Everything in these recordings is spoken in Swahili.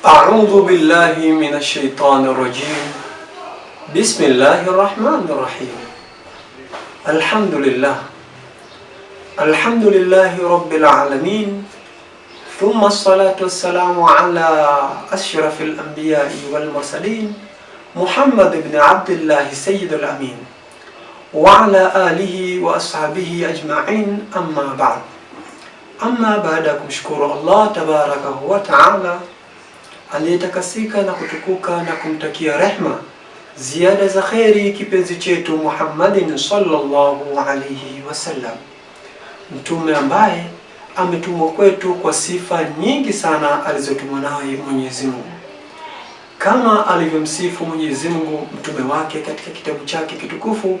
A'udhu billahi minash shaitani rajim. Bismillahir rahmanir rahim. Alhamdulillah. Alhamdulillahi rabbil alamin. Thumma salatu wassalamu ala ashrafil anbiya'i wal mursalin Muhammad ibn Abdillah sayyidul amin wa ala alihi wa ashabihi ajma'in, amma ba'd. Amma baada ya kumshukuru Allah tabaraka wa taala aliyetakasika na kutukuka na kumtakia rehma ziada za kheri kipenzi chetu Muhammadin sallallahu alayhi wasallam, mtume ambaye ametumwa kwetu kwa sifa nyingi sana alizotumwa naye Mwenyezi Mungu, kama alivyomsifu Mwenyezi Mungu mtume wake katika kitabu chake kitukufu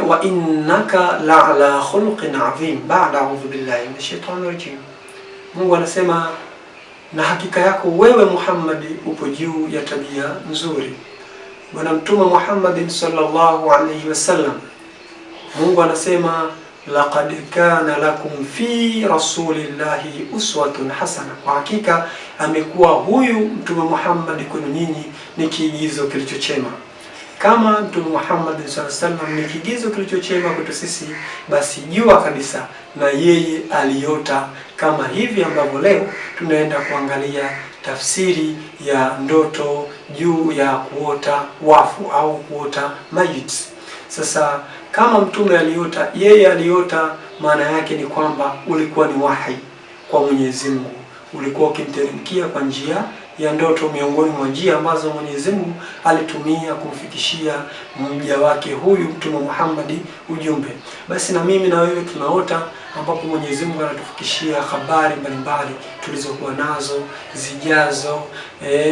wa innaka la ala khuluqin adhim, ba'da a'udhu billahi minash shaitani rajim. Mungu anasema na hakika yako wewe Muhammad upo juu ya tabia nzuri. Bwana Mtume Muhammad sallallahu alayhi wasallam, Mungu anasema laqad kana lakum fi rasulillahi uswatun hasana, kwa hakika amekuwa huyu Mtume Muhammad kwenu nyinyi ni kiigizo kilichochema. Kama Mtume Muhammad sallallahu alaihi wasallam ni kiigizo kilichochema kwetu sisi, basi jua kabisa na yeye aliota kama hivi ambavyo leo tunaenda kuangalia tafsiri ya ndoto juu ya kuota wafu au kuota mayit. Sasa kama mtume aliota, yeye aliota, maana yake ni kwamba ulikuwa ni wahi kwa Mwenyezi Mungu, ulikuwa ukimteremkia kwa njia ya ndoto, miongoni mwa njia ambazo Mwenyezi Mungu alitumia kumfikishia mja wake huyu Mtume Muhammad ujumbe. Basi na mimi na wewe tunaota, ambapo Mwenyezi Mungu anatufikishia habari mbalimbali tulizokuwa nazo, zijazo,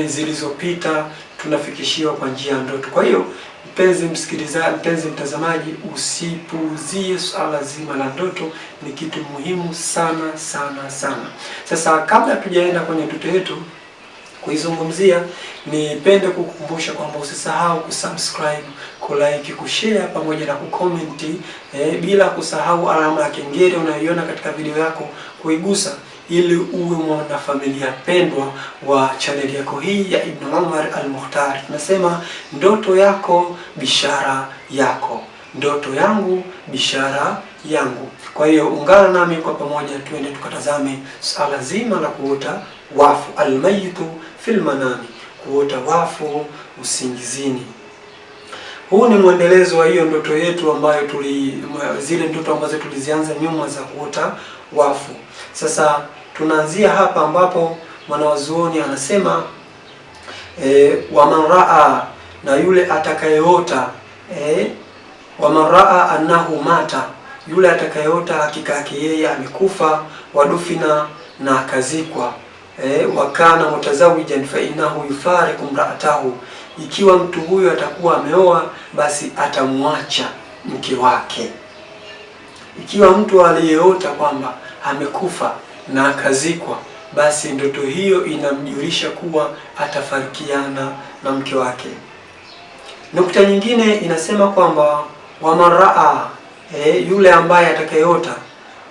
zilizopita, tunafikishiwa kwa njia ya ndoto. Kwa hiyo mpenzi msikilizaji, mpenzi mtazamaji, usipuuzie swala zima la ndoto, ni kitu muhimu sana sana sana. Sasa kabla tujaenda kwenye ndoto yetu kuizungumzia, nipende kukukumbusha kwamba usisahau kusubscribe, kulike, kushare pamoja na kucomment, bila kusahau alama ya kengele unayoiona katika video yako kuigusa, ili uwe mwanafamilia pendwa wa chaneli yako hii ya Ibn Omar Al-Mukhtar. Tunasema ndoto yako bishara yako, ndoto yangu bishara yangu. Kwa hiyo ungana nami kwa pamoja, tuende tukatazame swala zima la kuota wafu, almayitu fil manami, kuota wafu usingizini. Huu ni mwendelezo wa hiyo ndoto yetu ambayo zile ndoto ambazo tulizianza nyuma za kuota wafu. Sasa tunaanzia hapa ambapo mwanawazuoni anasema waman raa, na yule atakayeota, waman raa annahu mata, yule atakayeota hakika yake yeye amekufa, wadufina, na akazikwa, wakana mutazawijan fa innahu yufariqu mraatahu, ikiwa mtu huyo atakuwa ameoa basi atamwacha mke wake. Ikiwa mtu aliyeota kwamba amekufa na akazikwa, basi ndoto hiyo inamjulisha kuwa atafarikiana na mke wake. Nukta nyingine inasema kwamba waman raa, yule ambaye atakayeota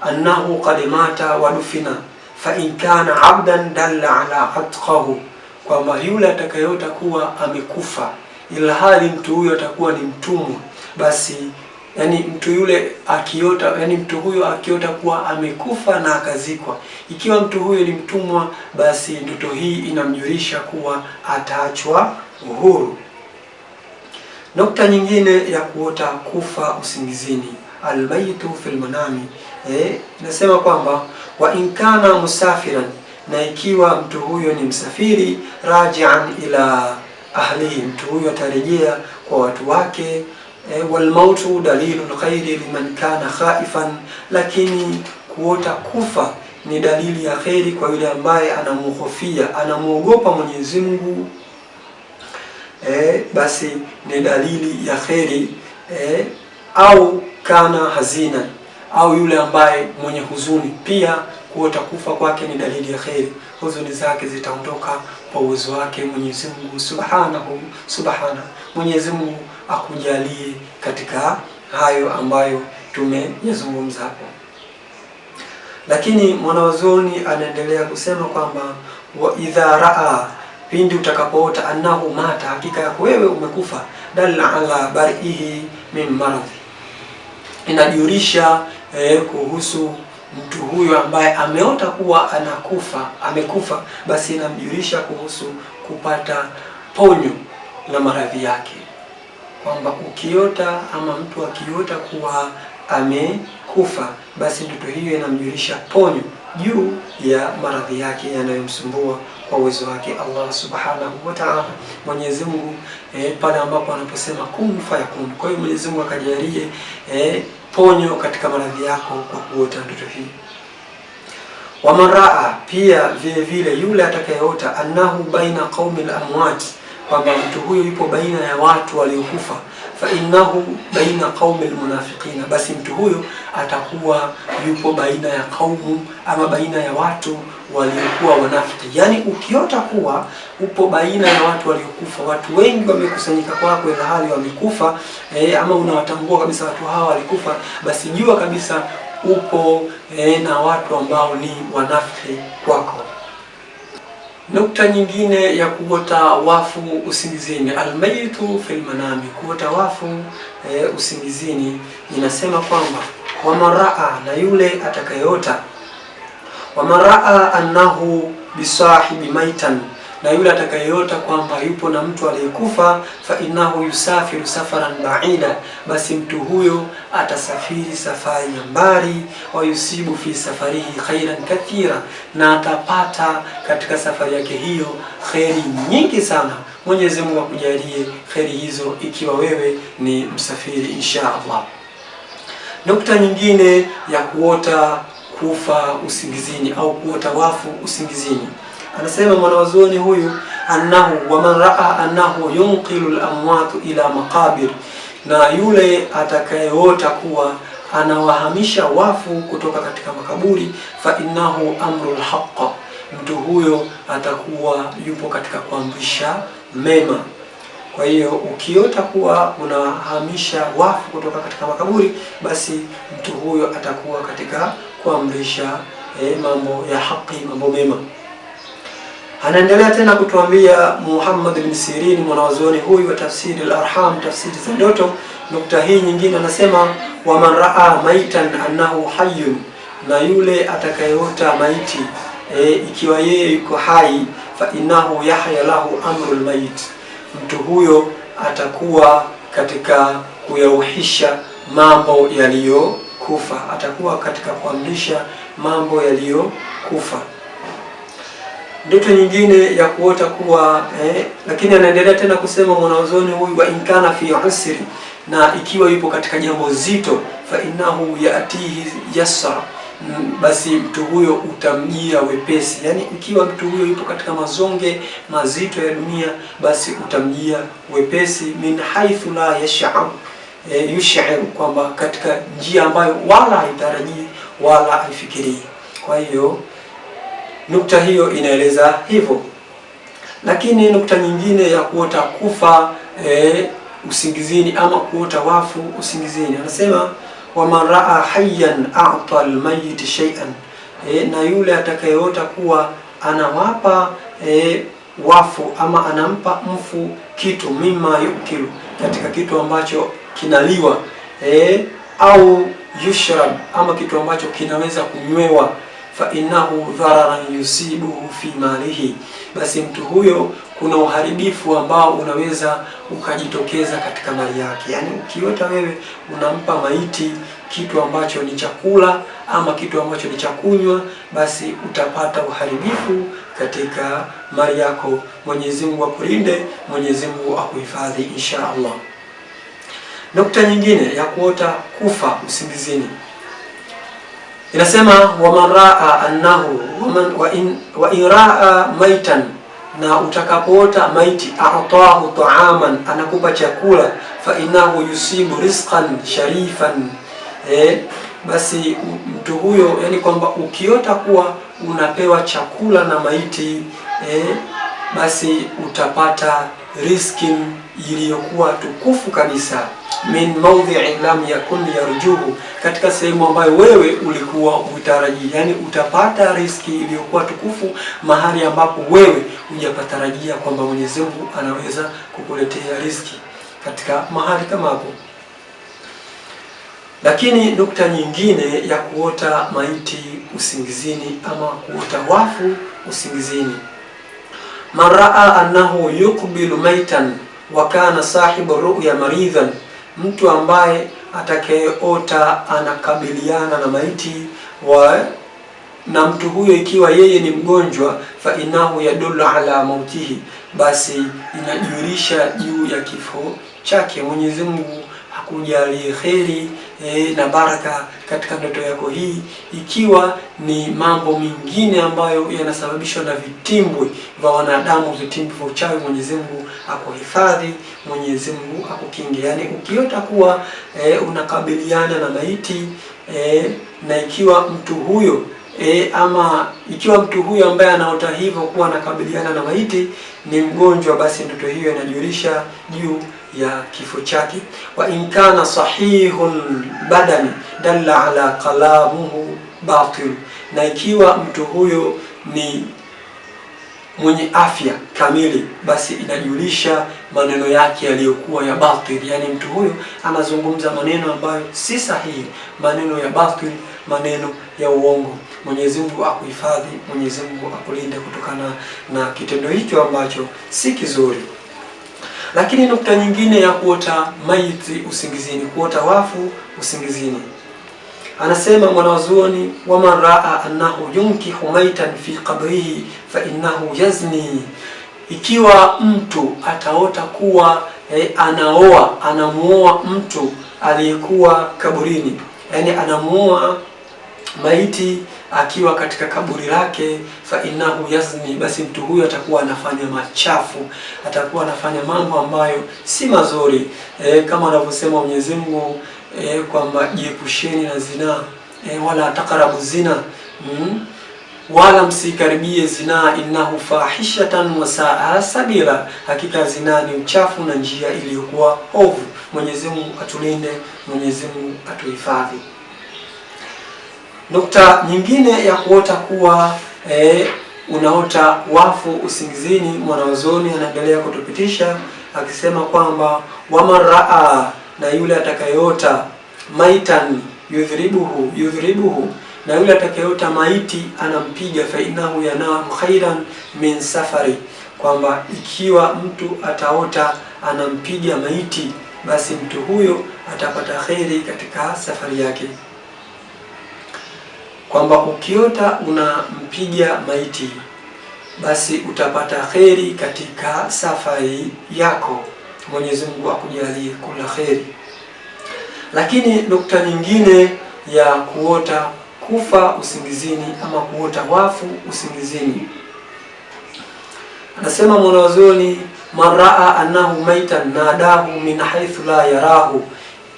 annahu qad mata wadufina fa in kana abdan dalla ala atqahu, kwamba yule atakayeota kuwa amekufa ilhali mtu huyo atakuwa ni mtumwa, basi yani mtu yule akiota, yani mtu huyo akiota kuwa amekufa na akazikwa, ikiwa mtu huyo ni mtumwa, basi ndoto hii inamjulisha kuwa ataachwa uhuru. Nukta nyingine ya kuota kufa usingizini, almayitu fil manami, inasema kwamba wa in kana musafiran, na ikiwa mtu huyo ni msafiri, rajian ila ahlihi, mtu huyo atarejea kwa watu wake. Walmautu dalilul khairi liman kana khaifan, lakini kuota kufa ni dalili ya kheri kwa yule ambaye anamuhofia, anamuogopa Mwenyezi Mungu, basi ni dalili ya kheri. Au kana hazina, au yule ambaye mwenye huzuni, pia kuota kufa kwake ni dalili ya kheri, huzuni zake zitaondoka kwa uwezo wake Mwenyezi Mungu Subhanahu subhana. Mwenyezi Mungu akujalie katika hayo ambayo tumeyazungumza hapo. Lakini mwanazuoni anaendelea kusema kwamba Wa idha raa, pindi utakapoota annahu mata, hakika yako wewe umekufa, dalla ala barihi min maradhi, inajulisha kuhusu mtu huyo ambaye ameota kuwa anakufa, amekufa, basi inamjulisha kuhusu kupata ponyo la maradhi yake, kwamba ukiota ama mtu akiota kuwa amekufa, basi ndoto hiyo inamjulisha ponyo juu ya maradhi yake yanayomsumbua kwa uwezo wake Allah subhanahu wa ta'ala. Mwenyezi Mungu pale ambapo anaposema kun fayakun. Kwa hiyo Mwenyezi Mungu akajalie ponyo katika maradhi yako kwa kuota ndoto hii. Waman raa, pia vile vile yule atakayeota annahu baina qaumil amwat, kwamba mtu huyo yupo baina ya watu waliokufa, fa innahu baina qaumil munafiqina, basi mtu huyo atakuwa yupo baina ya kaumu ama baina ya watu waliokuwa wanafiki. Yani ukiota kuwa upo baina ya watu waliokufa, watu wengi wamekusanyika kwako ila hali wamekufa, ama unawatambua kabisa watu hawa walikufa, basi jua kabisa upo na watu ambao ni wanafiki kwako. Nukta nyingine ya kuota wafu usingizini, almayitu fil manami, kuota wafu usingizini, inasema kwamba wamaraa, na yule atakayeota, wamaraa annahu bisahibi maitan, na yule atakayeota kwamba yupo na mtu aliyekufa, fa innahu yusafiru safaran baida, basi mtu huyo atasafiri safari ya mbali, wa yusibu fi safarihi khairan kathira, na atapata katika safari yake hiyo kheri nyingi sana. Mwenyezi Mungu akujalie kheri hizo ikiwa wewe ni msafiri insha Allah. Nukta nyingine ya kuota kufa usingizini au kuota wafu usingizini, anasema mwanazuoni huyu annahu waman raa annahu yunqilu al-amwat ila maqabir, na yule atakayeota kuwa anawahamisha wafu kutoka katika makaburi, fa innahu amru lhaq, mtu huyo atakuwa yupo katika kuamrisha mema. Kwa hiyo ukiota kuwa unahamisha wafu kutoka katika makaburi, basi mtu huyo atakuwa katika kuamrisha mambo ya haki, mambo mema. Anaendelea tena kutuambia Muhammad bin Sirin, mwanazuoni huyu wa tafsiri al-arham, tafsiri za ndoto. Nukta hii nyingine anasema waman raa maitan annahu hayyun, na yule atakayeota maiti ikiwa yeye yuko hai, fa innahu yahya lahu amrul mait, mtu huyo atakuwa katika kuyauhisha mambo yaliyokufa, atakuwa katika kuamrisha mambo yaliyokufa. Ndoto nyingine ya kuota kuwa lakini anaendelea tena kusema mwanazuoni huyu wa inkana fi usri, na ikiwa yupo katika jambo zito, fa innahu yatihi yasra, basi mtu huyo utamjia wepesi. Yani ikiwa mtu huyo yupo katika mazonge mazito ya dunia, basi utamjia wepesi, min haithu la yash'ar, yush'ir, kwamba katika njia ambayo wala haitarajii wala haifikirii. Kwa hiyo nukta hiyo inaeleza hivyo. Lakini nukta nyingine ya kuota kufa usingizini ama kuota wafu usingizini, anasema waman raa hayyan a'ta almayit shay'an, na yule atakayeota kuwa anawapa wafu ama anampa mfu kitu, mima yukilu, katika kitu ambacho kinaliwa au yushrab, ama kitu ambacho kinaweza kunywewa, fa innahu dhararan yusibuhu fi malihi, basi mtu huyo kuna uharibifu ambao unaweza ukajitokeza katika mali yake. Yaani ukiota wewe unampa maiti kitu ambacho ni chakula ama kitu ambacho ni cha kunywa, basi utapata uharibifu katika mali yako. Mwenyezi Mungu akulinde, Mwenyezi Mungu akuhifadhi insha Allah. Nukta nyingine ya kuota kufa usingizini inasema waman raa annahu wa in raa maitan, na utakapoota maiti, atahu taaman, anakupa chakula, fa innahu yusibu rizqan sharifan, basi mtu huyo, yani kwamba ukiota kuwa unapewa chakula na maiti, basi utapata riziki iliyokuwa tukufu kabisa. Min mawdhi'in lam yakun yarjuhu, katika sehemu ambayo wewe ulikuwa hutarajii. Yani utapata riski iliyokuwa tukufu mahali ambapo wewe hujapatarajia kwamba Mwenyezi Mungu anaweza kukuletea riski katika mahali kama hapo. Lakini nukta nyingine ya kuota maiti usingizini ama kuota wafu usingizini, man raa annahu yuqbilu maitan wa kana sahibu ru'ya maridhan, mtu ambaye atakayeota anakabiliana na maiti wa na mtu huyo ikiwa yeye ni mgonjwa, fa innahu yadullu ala mautihi, basi inajulisha juu ya kifo chake. Mwenyezi Mungu hakujalie kheri na baraka katika ndoto yako hii, ikiwa ni mambo mengine ambayo yanasababishwa na vitimbwi vya wanadamu, vitimbwi vya uchawi, Mwenyezi Mungu akuhifadhi, Mwenyezi Mungu akukinge. Yani ukiota kuwa unakabiliana na maiti na ikiwa mtu huyo ama ikiwa mtu huyo ambaye anaota hivyo kuwa anakabiliana na maiti ni mgonjwa, basi ndoto hiyo inajulisha juu ya kifo chake. Wa in kana sahihun badani dalla ala kalamuhu batil, na ikiwa mtu huyo ni mwenye afya kamili, basi inajulisha maneno yake yaliyokuwa ya batil. Yani mtu huyo anazungumza maneno ambayo si sahihi, maneno ya batil, maneno ya uongo. Mwenyezi Mungu akuhifadhi, Mwenyezi Mungu akulinde kutokana na kitendo hicho ambacho si kizuri. Lakini nukta nyingine ya kuota maiti usingizini, kuota wafu usingizini, anasema mwanazuoni, waman raa annahu yunkihu maitan fi qabrihi fa innahu yazni, ikiwa mtu ataota kuwa anaoa anamuoa mtu aliyekuwa kaburini, yani anamuoa maiti akiwa katika kaburi lake, fa innahu yazni, basi mtu huyu atakuwa anafanya machafu, atakuwa anafanya mambo ambayo si mazuri. Kama anavyosema Mwenyezi Mungu kwamba jiepusheni na zinaa, wala taqrabu zina, wala msikaribie zinaa, innahu fahishatan wa saa sabila, hakika zinaa ni uchafu na njia iliyokuwa ovu. Mwenyezi Mungu atulinde, Mwenyezi Mungu atuhifadhi. Nukta nyingine ya kuota kuwa unaota wafu usingizini, mwanazuoni anaendelea kutupitisha akisema kwamba waman raa, na yule atakayeota maitan yudhribuhu yudhribuhu, na yule atakayeota maiti anampiga, fa innahu yanamu khairan min safari, kwamba ikiwa mtu ataota anampiga maiti, basi mtu huyo atapata kheri katika safari yake. Kwamba ukiota unampiga maiti basi utapata kheri katika safari yako. Mwenyezi Mungu akujalie kula kheri. Lakini nukta nyingine ya kuota kufa usingizini ama kuota wafu usingizini, anasema mwanazuoni, man raa annahu maitan nadahu min haithu la yarahu,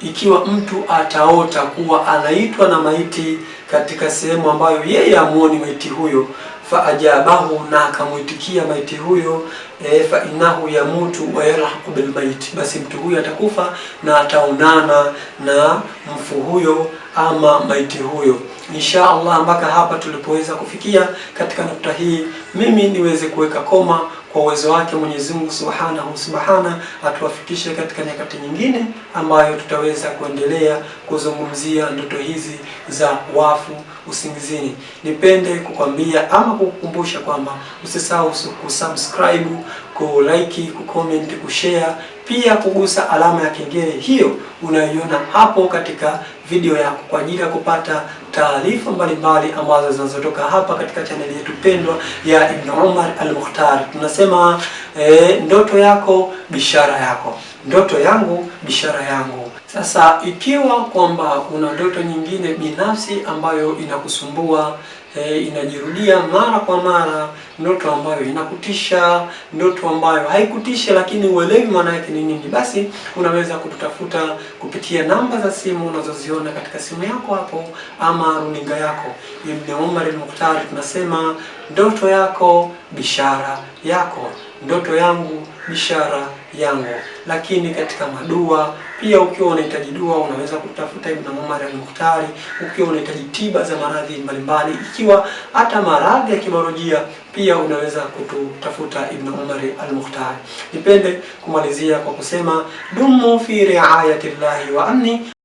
ikiwa mtu ataota kuwa anaitwa na maiti katika sehemu ambayo yeye amuoni maiti huyo, fa ajabahu, na akamwitikia maiti huyo, fa innahu yamutu wa yalhaqu bil maiti, basi mtu huyo atakufa na ataonana na mfu huyo ama maiti huyo. Insha Allah, mpaka hapa tulipoweza kufikia katika nukta hii, mimi niweze kuweka koma. Kwa uwezo wake Mwenyezi Mungu Subhanahu Subhana atuwafikishe katika nyakati nyingine ambayo tutaweza kuendelea kuzungumzia ndoto hizi za wafu usingizini. Nipende kukwambia ama kukukumbusha kwamba usisahau kusubscribe, kulike, kucomment, kushare, pia kugusa alama ya kengele hiyo unayoiona hapo katika video yako kwa ajili ya kupata taarifa mbalimbali ambazo zinazotoka hapa katika chaneli yetu pendwa ya Ibn Omar Al-Mukhtar. Tunasema ndoto yako bishara yako, ndoto yangu bishara yangu. Sasa ikiwa kwamba una ndoto nyingine binafsi ambayo inakusumbua, inajirudia mara kwa mara, ndoto ambayo inakutisha, ndoto ambayo haikutishi lakini uelewi maana yake ni nini, basi unaweza kututafuta kupitia namba za simu unazoziona katika simu yako hapo ama runinga yako. Ibn Omar Al-Mukhtar tunasema ndoto yako bishara yako, ndoto yangu bishara yangu. Lakini katika madua pia, ukiwa unahitaji dua unaweza kutafuta Ibn Omar Al-Mukhtari. Ukiwa unahitaji tiba za maradhi mbalimbali, ikiwa hata maradhi ya kibiolojia pia unaweza kututafuta Ibn Omar Al-Mukhtari. Nipende kumalizia kwa kusema dumu fi riayati llahi wa amni.